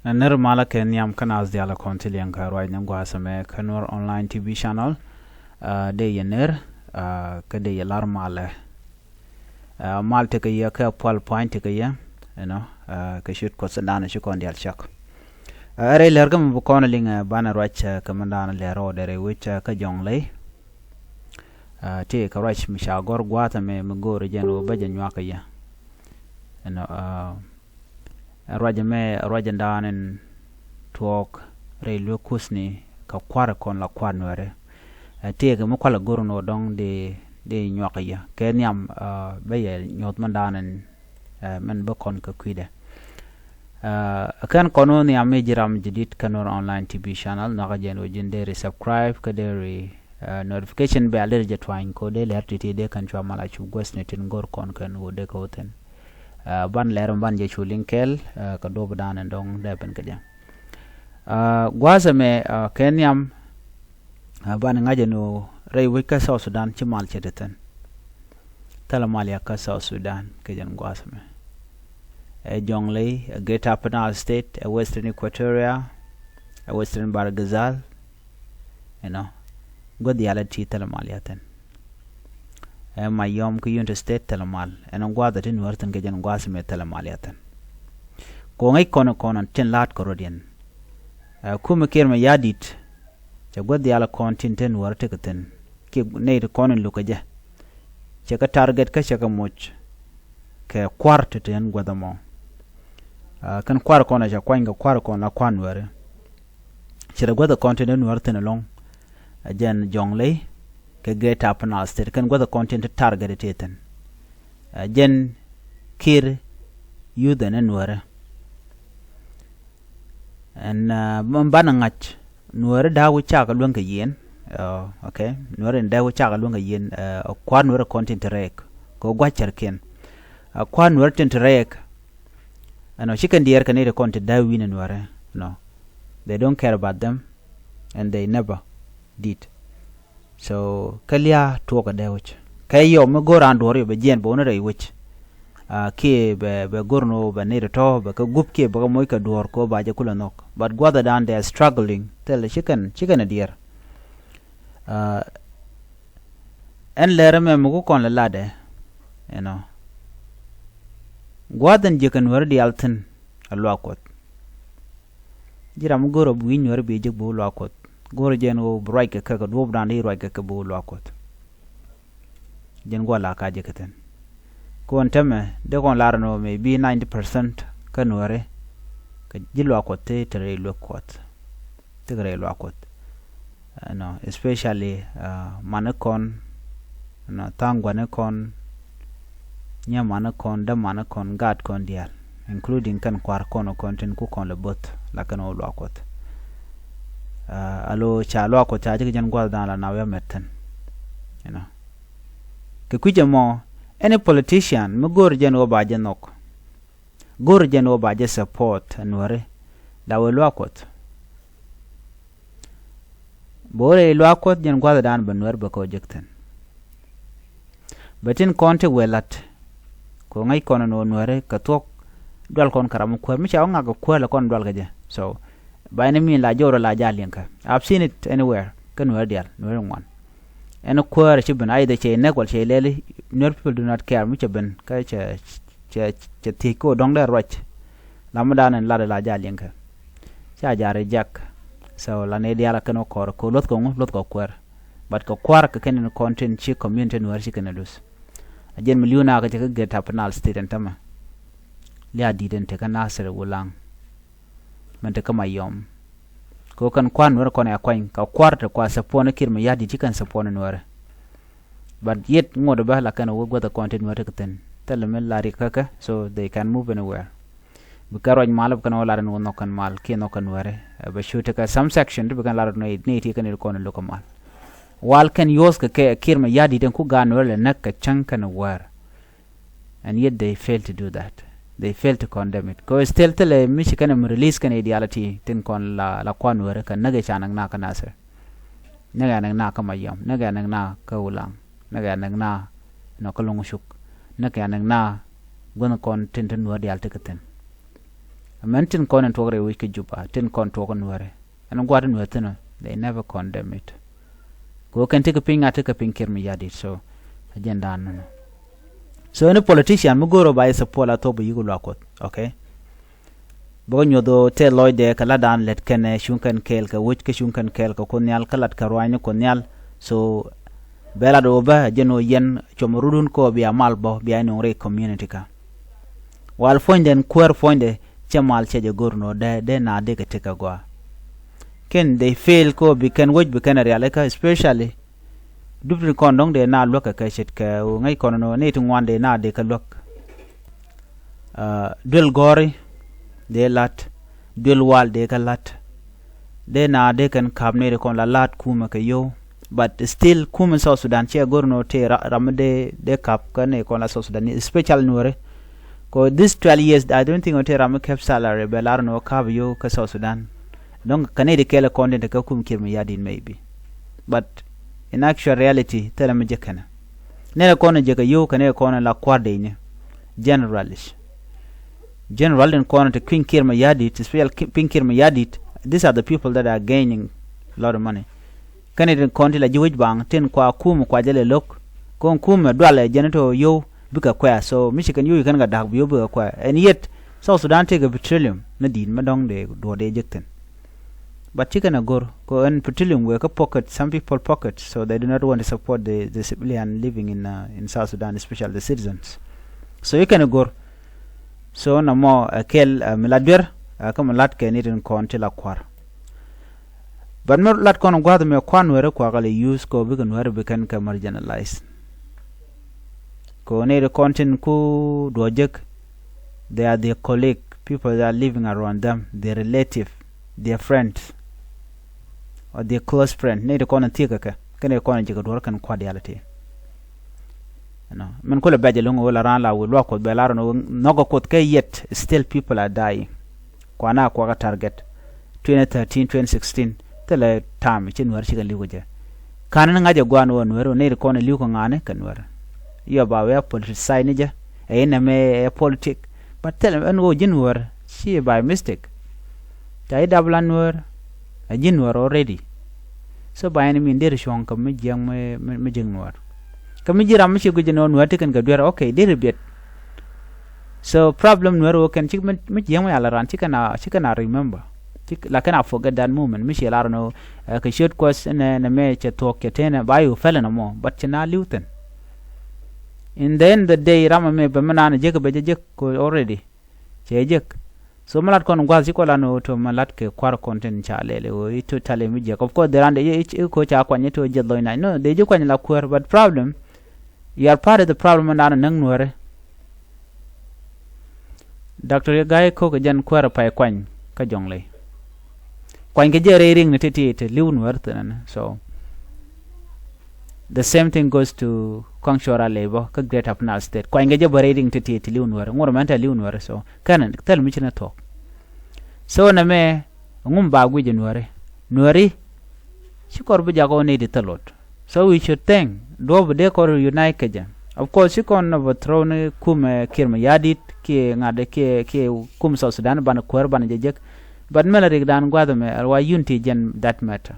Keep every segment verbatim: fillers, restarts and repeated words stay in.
Nɛ nir malä kɛ nhiam kä naath diaal kɔn ti liɛŋ kɛ ruac ni gua̱a̱th ɛmɛ kä Nuer Online T V channel. Dee yɛ nir kä dee yɛ lar malɛ. Mal tekɛ yɛ kɛ pual pua̱ny tekɛ yɛ, you know, kɛ ciöt Kuɔth in da̱a̱n ci kɔn diaal cäk. Ɛ rɛy lɛr kä mi bi kɔn liŋ banɛ ruac kɛ mi da̱a̱n lɛr rɔɔdɛ rɛy wec kä Jɔŋ Ley. Ti kɛ ruac mi ca gɔr gua̱a̱th ɛmɛ mi go̱o̱rɛ jɛn ɣöö bä jɛ nyuakä yɛ. Ɛnɔ ruac ɛmɛ ruac ɛn da̱a̱n in tuɔɔk rɛy luek kuthni kɛ kua̱r kɔn la kua̱r Nuɛri. Ɛ tëëkɛ mi kualɛ go̱r ni ɣöö dɔ̱ŋ di di nyuakä yɛ kɛ nhiam bä yɛ nyuɔ̱th mɛn da̱a̱n in mɛn bä kɔn kɛ kui̱dɛ. Ɛ kɛn kɔn wä nhiam mi ji̱ ram jadid kä Nuer Online T V channel, nhɔakä jɛn ɣöö ji̱n deri subscribe kä deri notification bell deri jɛ tuany kɛ ɣöö dee lɛr ti̱ti̱ dee kɛn cua mal a cu guäthni tin go̱r kɔn kɛn ɣöö dee kɛ wä thi̱n. Ban lɛr mi ban jɛ cu liŋ kɛɛl kɛ duɔ̱p da̱a̱n in dɔ̱ŋ dee ben kɛ jɛ. Gua̱a̱th ɛmɛ kɛ nhiam ban ŋa̱c ɛn ɣöö rɛy wec kä South Sudan ci mal cɛ te thi̱n. Thilɛ mal ya kä South Sudan kɛ jɛn gua̱a̱th ɛmɛ. Ɛ Jɔŋ Ley, ɛ Greater Upper Nile State, ɛ Western Equatoria, ɛ Western Bahr el Ghazal, you know, guäth diaal ɛ ti thilɛ mal ya thi̱n. Ɛ Mayom kä Unity State thilɛ mal. Ɛn gua̱a̱th ɛ ti Nuäär thi̱n kɛ jɛn gua̱a̱th ɛmɛ thilɛ mal ya thi̱n. Kɛ ɣöö ŋäc kɔn kɔn tin la̱a̱t kɛ rɔ̱diɛn. Ɛ kumɛ Kiir Mayardit cɛ guäth diaal kɔn tin te Nuäär tekɛ thi̱n kiɛ nɛy ti kɔn in lukä jɛ. Cɛ kɛ target kä cɛ kɛ moc kɛ kua̱r ti te ɛn guäth ɛmɔ. Kɛn kua̱r kɔn ɛ cɛ kuany kɛ kua̱r kɔn la kua̱r Nuääri. Cɛ rɛ guäth kɔn tin te Nuäär thi̱n ɛlɔ̱ŋ. Ɛ jɛn Jɔŋ Ley kɛ Greater Upper Nile State kɛn guäth kɔn tin te target ti thi̱n. Ɛ jɛn Kiir youth ɛn ɛ Nuäärɛ. Ɛn mi banɛ ŋa̱c Nuääri da̱a̱ wi̱c cakɛ luäŋ kɛ yieen. Okay, Nuääri in da̱a̱ wi̱c cakɛ luäŋ kɛ yieen. Ɛ kua̱r Nuääri kɔn tin te rɛɛk kɛ gua̱c cärkiɛn. Ɛ kua̱r Nuääri tin te rɛɛk. Ɛnɔ ci kɛn diɛɛr kɛ nɛy ti kɔn ti da̱a̱ wi̱n ɛ Nuäärɛ. No, they don't care about them and they never did. So kä lia̱a̱ tuɔɔk ɛ dee wec kɛ yɔm mi go̱o̱r raan duɔ̱ɔ̱r yɔ bɛ jiɛn bɛ wä ni rɛy wec. Kiɛ bɛ bɛ go̱r ni wä bɛ nɛy tɔ̱tɔ̱ bɛ kɛ gup kiɛ bɛ kɛ moc kɛ duɔ̱ɔ̱r kɛ wä ba jɛ kulɛ nhɔk. But gua̱thɛ dan they are struggling thilɛ ci kɛn ci kɛn ɛ diɛɛr. Ɛn lɛr ɛmɛ mi ku kɔn lɛ latdɛ, you know. Gua̱th in jiäk kɛ Nuääri diaal thi̱n a luaak Kuɔth. Ji̱ ram mi go̱o̱r ɔ bi wi̱i̱ Nuääri bi jek bi wä luaak Kuɔth. Go̱o̱r jɛn ɣöö bi ruac kɛ kɛ kɛ duɔ̱ɔ̱p dan di ruac kɛ kɛ bi wä luaak Kuɔth. Jɛn gua̱th la ka jek kɛ thi̱n. Kɔn tɛmɛ dee kɔn lar ɛn ɣöö maybe ninety percent kä Nuääri kɛ ji̱ luaak Kuɔth ti te rɛy luek Kuɔth. Ti kɛ rɛy luaak Kuɔth. Ɛnɔ especially mani kɔn, ɛnɔ tha̱a̱ŋ gua̱ni kɔn, nyɛ mani kɔn, dämani kɔn, gaat kɔn diaal, including kɛn kua̱r kɔn kɔn tin ku kɔn lɛ bo̱th la kɛn wä luaak Kuɔth. A lo ca luaak Kuɔth ca ji̱ kɛ jɛn gua̱th da̱a̱n la na wi̱i̱ a mɛt thi̱n. You know, kɛ kui̱c ɛmɔ, any politician mi go̱o̱r jɛn wä ba jɛ nhɔk, go̱o̱r jɛn wä ba jɛ support ɛ Nuääri, la wee luaak Kuɔth. Bɛ wä rɛy luaak Kuɔth jɛn gua̱thdan bɛ Nuäär bɛ kɛ wä jek thi̱n. Bɛ tin kɔn ti wee la̱t kɛ ŋäc kɔn ɛn ɣöö Nuääri kɛ thuɔ̱k dual kɔn kɛ ram mi kuäär mi ca wä ŋak kɛ kuäär lɛ kɔn dual kɛ jɛ. So by any means la jɔwdɛ la jaa liɛŋkä. I've seen it anywhere kä Nuäär diaal, Nuäär ŋuan. Ɛn kuäär ci ben either cɛ näk wal cɛ lɛli. Nuer people do not care mi cɛ ben kä cɛ cɛ cɛ thiec kä dɔ̱ŋ dee ruac. La mi dan in lat la jaa liŋ kɛ ca jaa reject. So la ni diaal kɛn wä kɔr kɛ luɔth kɛ ŋu, luɔth kɛ kuäär. But kɛ kua̱r kɛ kɛn in kɔn tin ci community Nuäär ci kɛn in luth. A jɛn mi liu na kɛ cɛ kä Greater Upper Nile State ɛn tämɛ. Lia dit in te kä Nasir Wulaŋ. Mɛn te kä Mayom. Kɛ kɛn kua̱r Nuäär kɔn ya kuany kɛ kua̱r te kua support ni Kiir Mayardit ci kɛn support ni Nuäär. But yet ŋot bä la kɛn wä guäth kɔn ti Nuäär ti kɛ thi̱n. Thilɛ mi la rik kä kɛ, so they can move anywhere. Bi kɛ ruac mal bi kɛn wä lar ni wä nhɔk kɛn mal kiɛ nhɔk kɛn Nuäär. Bɛ cu ti kɛ some section ti bi kɛn lar ni ti kɛn ri kɔn lo̱k kɛ mal. Wal kɛn yuɔth kɛ kɛ Kiir Mayardit in ku gaat Nuäär lɛ näk kɛ cäŋ kɛn wäär. And yet they fail to do that. They fail to condemn it. Kɛ still thilɛ mi ci kɛn mi release kɛn ideality tin kɔn la la kuan weri kɛ näk i̱ ca näk na kä Nasir. Näk ya näk na kä Mayom. Näk ya näk na kä Ulaŋ. Näk ya näk na nɔ kä Loŋ Cuk. Näk ya näk na guänh kɔn tin tin wä diaal ti kä thi̱n. Mɛn tin kɔn in tuɔk rɛy wec kä Juba, tin kɔn tuɔk in Nuɛri. Ɛn gua̱a̱th in Nuɛri thi̱n, they never condemn it. Kɛ ɣöö kɛn tekɛ piny ŋa̱t tekɛ piny Kiir Mayardit, so agenda nɔnɔ. So any politician mi go̱o̱r ɔ ba yɛ support la thok bi yik luak Kuɔth, okay? Bä kɛ nyuɔth ɣöö tɛth lɔcdɛ kɛ latdan lät kɛnɛ cuŋ kɛn kɛɛl kɛ wec kä cuŋ kɛn kɛɛl kɛ Kuoth Nhial kä lat kɛ ruaacni Kuoth Nhial. So bɛ lat ɣöö bä jɛn ɣöö yɛn cuɔmɔ rudun kɛ ɣöö bia mal bä bia nöŋ rɛy community kä. Wal puɔ̱nydɛn kuäär puɔ̱nydɛ cɛ mal cɛ jɛ go̱r nöö dee dee na dee kɛ tekɛ gɔaa. Kɛn they fail kɛ ɣöö bi kɛn wec bi kɛn rialikä, especially dup tin kɔn dɔ̱ŋ dee na luäk kɛ kɛ ce̱tkɛ ɣöö ŋäc kɔn nöö nɛy ti ŋuan dee na dee kɛ luäk. Duel gɔ̱ri dee la̱t, duel wal dee kɛ la̱t. Dee na dee kɛn ka̱p nɛy ti kɔn la la̱t kumɛ kɛ yio̱w. But still kumɛ South Sudan cɛ go̱r nöö tëë ram mi dee dee ka̱p kä nɛy kɔn la South Sudan, especially Nuɛri. Kɛ this twelve years I don't think ɔ tëë ram mi kɛp salary bɛ lar nöö ka̱p yio̱w kä South Sudan. Dɔ̱ŋ kɛ nɛy ti kɛɛl kɔn tin te kä kum Kiir Mayardit maybe. But in actual reality thilɛ mi jek kɛnɛ. Nɛy ti kɔn jek kɛ yio̱w kɛ nɛy ti kɔn la kua̱r dee ni. Generalish. General in kɔn te kui̱ny Kiir Mayardit, especially kui̱ny Kiir Mayardit, these are the people that are gaining a lot of money. Kɛn itin kɔn ti la ji̱ wec baŋ tin kua kum kua jɛ lɛ lo̱k. Kɔn kum ɛ dualɛ jɛn to yio̱w bikɛ kuɛ̈ɛ̈, so mi ci kɛn yio̱w kɛn kɛ da̱k bi yio̱w bikɛ kuɛ̈ɛ̈. And yet South Sudan tekɛ petroleum mi di̱i̱t mi dɔ̱ŋ dee duɔ̱ɔ̱r dee jek thi̱n. But ci kɛn a go̱r kɛ ɛn petroleum wëë kä pocket, some people pocket, so they do not want to support the, the civilian living in, uh, in South Sudan, especially the citizens. So ci kɛn a go̱r. So na mɔ ɛ kɛl mi la duer kä mi lat kɛ ni tin kɔn ti la kua̱r. But mi lat kɔn gua̱th mi kua̱r Nuɛri kuakä lɛ use kɛ bikɛ Nuɛri bi kɛn kɛ marginalize. Kɛ ni ti kɔn tin ku duɔ̱ɔ̱r jek, they are their colleague, people that are living around them, their relative, their friends, or their close friend. Ni ti kɔn thiek kɛ kɛ ni ti kɔn jek duɔ̱ɔ̱r kɛn kua̱r diaal ti. Min kulɛ bɛc ɛlɔ̱ŋ ɣöö la raan la wi̱i̱ luak Kuɔth bɛ lar ɛn ɣöö nhɔkɛ Kuoth kɛ yet still people are dying. Kuana kuakä target twenty thirteen, twenty sixteen. Thilɛ tam ci Nuɛr cikɛ li̱w kɛ jɛ. Ka̱n ni ŋa̱c ɛ gua̱a̱n ɣöö Nuɛr ɣöö nɛy ti kɔn ɛ li̱w kɛ ŋa̱a̱ni kɛ Nuɛr. Yɔ ba wee a politicized ni jɛ ɛ inɛ mɛ ɛ politic. But thilɛ ɛn ɣöö ji̱ Nuɛr ci by mistake. Ca ji̱ dap la Nuɛr ɛ ji̱ Nuɛr already. So ba ɛn min deri cuɔ̱ŋ kɛ mi jiɛŋ mi jiɛŋ Nuɛr. Kä mi ji̱ ram mi ci guic ɛn ɣöö Nuɛr ti kɛn kɛ duer, okay, deri biɛt. So problem Nuɛr wä kɛn cik mi jiɛŋ mi ala ran ci kɛn a ci kɛn a remember. Cik la kɛn a forget that moment mi ci lar nɔ kɛ ciöt Kuɔth nɛ nɛ mɛ cɛ thuɔk cɛ tenɛ ba yu fɛlɛ nɔ mɔ, but ci na li̱w thin. In the end the day ram mɛ bɛ mi naan jek bɛ jɛ jek ko already. Cɛ jek. So mi lat kɔn gua̱th ci kɔ lan ɣöö to mi lat kɛ kua̱r kɔn tin ca lɛl ɣöö i̱ to tali mi jiɛk. Of course dee ran dee i̱ ko ca kuany i̱ to jiɛth lɔny nac. No, dee ji̱ kuany la kuäär, but problem, you are part of the problem mi naan näk Nuɛri. Doctor Yek Gai Kok jɛn kuäär pay kuany kä Jɔŋley. Kuany kɛ jɛ rɛy riŋ ni ti̱ti̱ ti li̱w Nuɛr thi̱n ɛn. So the same thing goes to Kuaŋ Cuɔr Alɛy bä kä Greater Upper Nile State. Kuany kɛ jɛ bä rɛy riŋ ti̱ti̱ ti li̱w Nuɛr. Ŋuɔr mɛn tɛ li̱w Nuɛr. So kɛn thil mi ci ni thuɔ̱k. So nɛ mɛ ŋum ba guic ɛ Nuɛri. Nuɛri ci kɔr bi jak ɔ nɛy ti thil lot. So we should think duɔ̱ɔ̱p dee kɔr unite kɛ jɛ. Of course ci kɔn overthrow ni kumɛ Kiir Mayardit kiɛ ŋa̱t kiɛ kiɛ kum South Sudan banɛ kuäär banɛ jɛ jek. But mɛl rik dan gua̱th ɛmɛ ɛl wa unity jɛn that matter.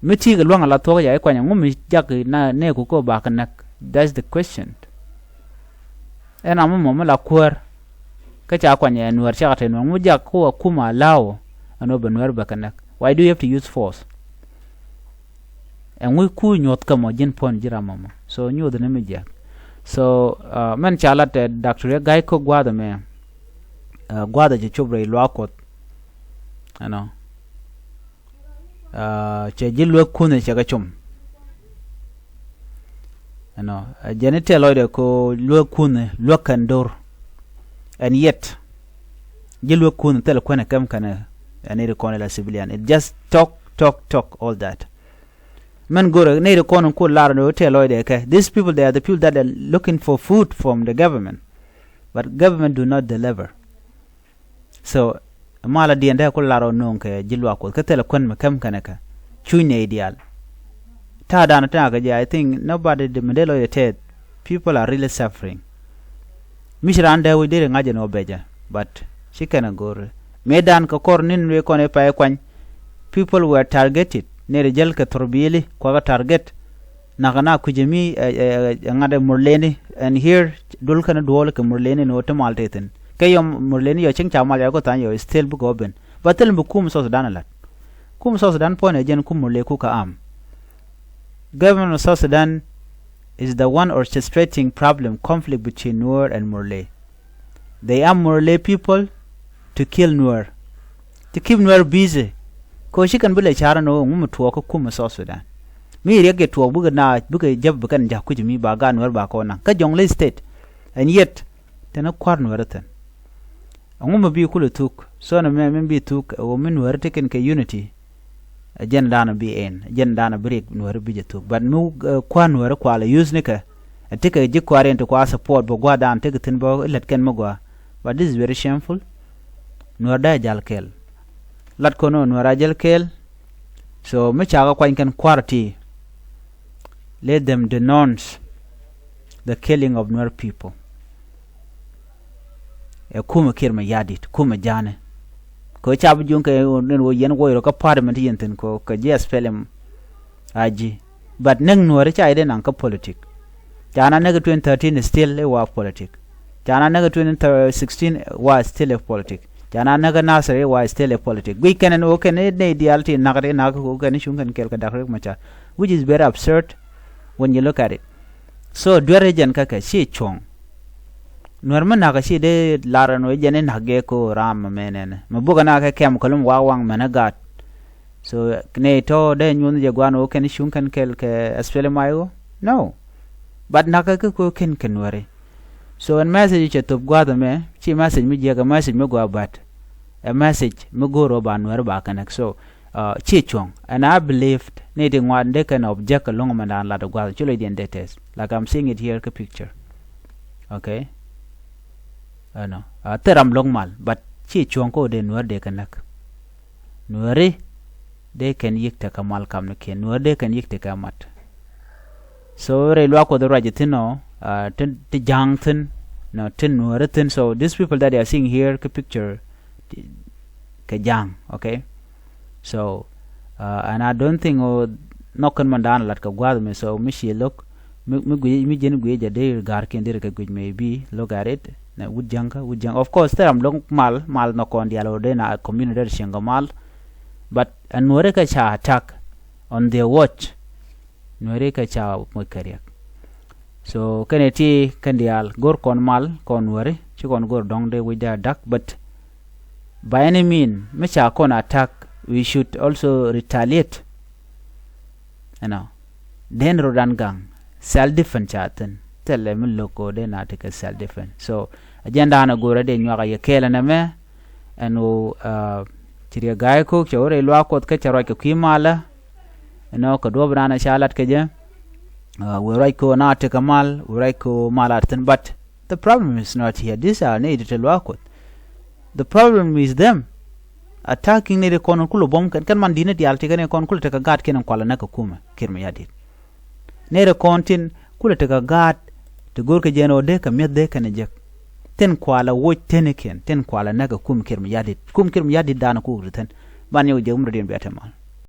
Mi ti̱i̱ kɛ luäŋ ala thuɔ̱k ca i̱ kuany ɛŋu mi jak na nɛɛku kä ba kɛ näk? That's the question. Ɛn ram mi mɔ mi la kuäär kä ca kuany ɛ Nuɛr cakɛ te Nuɛr ŋu jak kä wa kum a la̱w ɛn ɣöö bɛ Nuɛr bɛ kɛ näk. Why do you have to use force? Ɛŋu ku nyuɔ̱th kä mɔ ji̱n puɔ̱n ji̱ ram mɔmɔ? So nyuɔ̱th ni mi jiɛk. So mɛn ca lat ɛ Doctor Yek Gai Kok gua̱a̱th ɛmɛ gua̱a̱th ɛ cɛ cop rɛy luaak Kuɔth. Ɛnɔ cɛ ji̱ luek kunh cɛ kɛ com. Ɛnɔ jɛn i̱ tɛl lɔcdɛ ko luek kunh luek kɛn dor. And yet ji̱ luek kunh thil kuɛn ɛ kɛm kɛn ɛ nɛy ti kɔn ila civilian. It just talk, talk, talk, all that. Mɛn go̱rɛ nɛy ti kɔn in ku lar ni wä tɛl lɔcdɛ kɛ. These people, they are the people that are looking for food from the government. But government do not deliver. So malä diɛn dee ku lar ɔ no̱o̱ŋ kɛ ji̱ luaak Kuɔth kä thilɛ kuän mi käm kɛnɛ kɛ cuny nɛy diaal. Ta̱a̱ da̱a̱n ta̱a̱ kɛ jɛ, I think nobody mi dee lɔcdɛ tɛth. People are really suffering. Mi ci raan dee wi̱c dee ri ŋa̱c ɛn ɣöö bɛcɛ, but Ci kɛn a go̱o̱r mëë dan kɛ kɔr ni̱n wëë kɔn ëë pay kuany. People were targeted. Nɛy rɛ jäl kɛ thorbiili kuakä target. Nakä na kui̱cä mi ɛ ɛ ɛ ŋa̱t ɛ Murleni. And here duel kɛn duɔɔl kɛ Murleni ni wä ti mal tëë thi̱n kɛ yɔm Murleni yɔ cieŋ ca mal yɔ kɛ tha̱a̱ny yɔ still bikɛ wä ben. Ba thil mi kum South Sudan a la̱t. Kum South Sudan puɔ̱nɛ jɛn kum Murle kukɛ am. Government of South Sudan is the one orchestrating problem, conflict between Nuer and Murle. They arm Murle people to kill Nuer, to keep Nuer busy. Kɛ ɣöö ci kɛn bi lɛ ca̱r ɛn ɣöö ŋu mi tuɔɔk kä kum ɛ South Sudan. Mi riɛk jɛ tuɔɔk bikɛ naath bikɛ jäp bikɛn ja̱k kui̱c mi ba gaat Nuer ba kɔn naŋ kä Jonglei State. And yet tɛn kua̱r Nuer thi̱n. Ɛŋu mi bi kulɛ thuk? So nɛ mɛ min bi thuk ɛ ɣöö mi Nuer ti kɛn kɛ unity. Ɛ jɛn danɔ bi ɛn, ɛ jɛn danɔ bi riɛk Nuer bi jɛ thuk. But mi kua̱r Nuer kualɛ use ni kɛ, ɛ ti kɛ ji̱ kua̱r in ti kua support bɛ gua̱dan ti kɛ thi̱n bä lät kɛn mi gua. But this is very shameful. Nuer da jal kɛl. Lat kɔn ɔ Nuer a jal kɛl. So mi cakɛ kuany kɛn kua̱r ti, let them denounce the killing of Nuer people. Ɛ kumɛ Kiir Mayardit, kumɛ ja̱a̱nɛ. Kɛ ɣöö ca bi juŋ kɛ nin wä yɛn wä yɔrɔ kä parliament yɛn thi̱n kɛ kɛ ji̱ S P L M I G. But näk Nuääri ca yɛ dee naŋ kä politik. Ca na näk twenty thirteen still i̱ wa politik. Ca na näk twenty sixteen wa still i̱ politik. Ca na näk Nasir i̱ wa still i̱ politik. Guic kɛn ɛn wä kɛn i̱ nɛy diaal ti na̱k ti na̱k wä kɛn i̱ cuŋ kɛn kɛɛl kɛ Doctor Riek Machar, which is very absurd when you look at it. So duer i̱ jɛn kä kɛ ci cuɔ̱ŋ. Nuɛr mi na̱k ci dee lar ɛn wee jɛn i̱ na̱k gɛ ko ram mɛ mɛn ɛn mɛ bukɛ na kɛ kɛm kɛ lum wak waŋ mɛn i̱ gaat. So nɛy tɔ̱ dee nyuɔ̱n jɛ guan wä kɛn cuŋ kɛn kɛl kɛ S P L M I O. No. But na̱k kɛ kɛ ko kɛn kɛ Nuɛri. So ɛn message cɛ thop gua̱th ɛmɛ ci message mi jiɛk ɛ message mi gua, but ɛ message mi go̱o̱r wä ba Nuɛri ba kɛnɛk. So ci cuɔ̱ŋ. And I believe ni ti ŋuan dee kɛn object kɛ lo̱ŋ mɛn daan lat ɛ gua̱th ci lɔcdiɛn dee tɛth. Like I'm seeing it here kä picture. Okay. Ɛnɔ a thil ram lo̱ŋ mal, but ci cuɔ̱ŋ ko dee Nuɛr dee kɛ näk. Nuɛri dee kɛn yik tekɛ mal kamnikiɛn, Nuɛr dee kɛn yik tekɛ mat. So rɛy luaak Kuɔth ruac thi̱n ɔ, ti ja̱a̱ŋ thi̱n, nɔ ti Nuɛri thi̱n. So these people that you are seeing here kä picture kɛ ja̱a̱ŋ. Okay. So and I don't think ɔ nhɔk kɛn mɔn daan lat kɛ gua̱a̱th mi. So mi ci lo̱k mi guic mi ji̱n guic jɛ dee ga̱r kiɛn dee rɛ kɛ guic, maybe look at it. Nɛ wut ja̱ŋkä wut ja̱ŋ, of course thil ram lo̱k mal, mal nhɔk kɔn diaal ɔ dee na community dee cieŋ kɛ mal. But ɛn Nuɛri kɛ ca attack on their watch. Nuɛri kɛ ca moc kɛ riɛk. So kɛnɛ ti kɛn diaal go̱r kɔn mal kɔn Nuɛri ci kɔn go̱r dɔ̱ŋ dee wi̱c dee adak. But by any mean mi ca kɔn attack, we should also retaliate. You know, den rodan gaŋ, self defense ca thin. Thilɛ mi lo̱k ko den a ti kɛ self defense. So agenda an a go̱r a dee nyuak a yɛ kɛɛl ɛn ɛmɛ. Ɛn ɣöö ci riɛ ga̱a̱c ko̱k cɛ wä rɛy luaak Kuɔth kä cɛ ruac kɛ kui̱ malä. Ɛnɔ kɛ duɔ̱p raan ca lat kɛ jɛ. Wëë ruac kɛ ɣöö na tekɛ mal, wëë ruac kɛ ɣöö mal a thi̱n. But the problem is not here. These are nɛy ti te luaak Kuɔth. The problem is them. Attacking nɛy ti kɔn kulɛ buɔ̱m kɛn, kɛn man di̱t ni diaal ti kɛn kɔn kulɛ tekɛ gaatkiɛn in kualɛ näk kɛ kumɛ Kiir Mayardit. Nɛy ti kɔn tin kulɛ tekɛ gaat ti go̱o̱rkɛ jɛn ɣöö dee kɛ mi̱eth dee kɛn jek. Tin kualɛ woc tenikiɛn, tin kualɛ näk kɛ kum Kiir Mayardit. Kum Kiir Mayardit da̱a̱n kuk ti thi̱n. Ban yɛ wä jek mi rɔ̱diɛn bia te mal.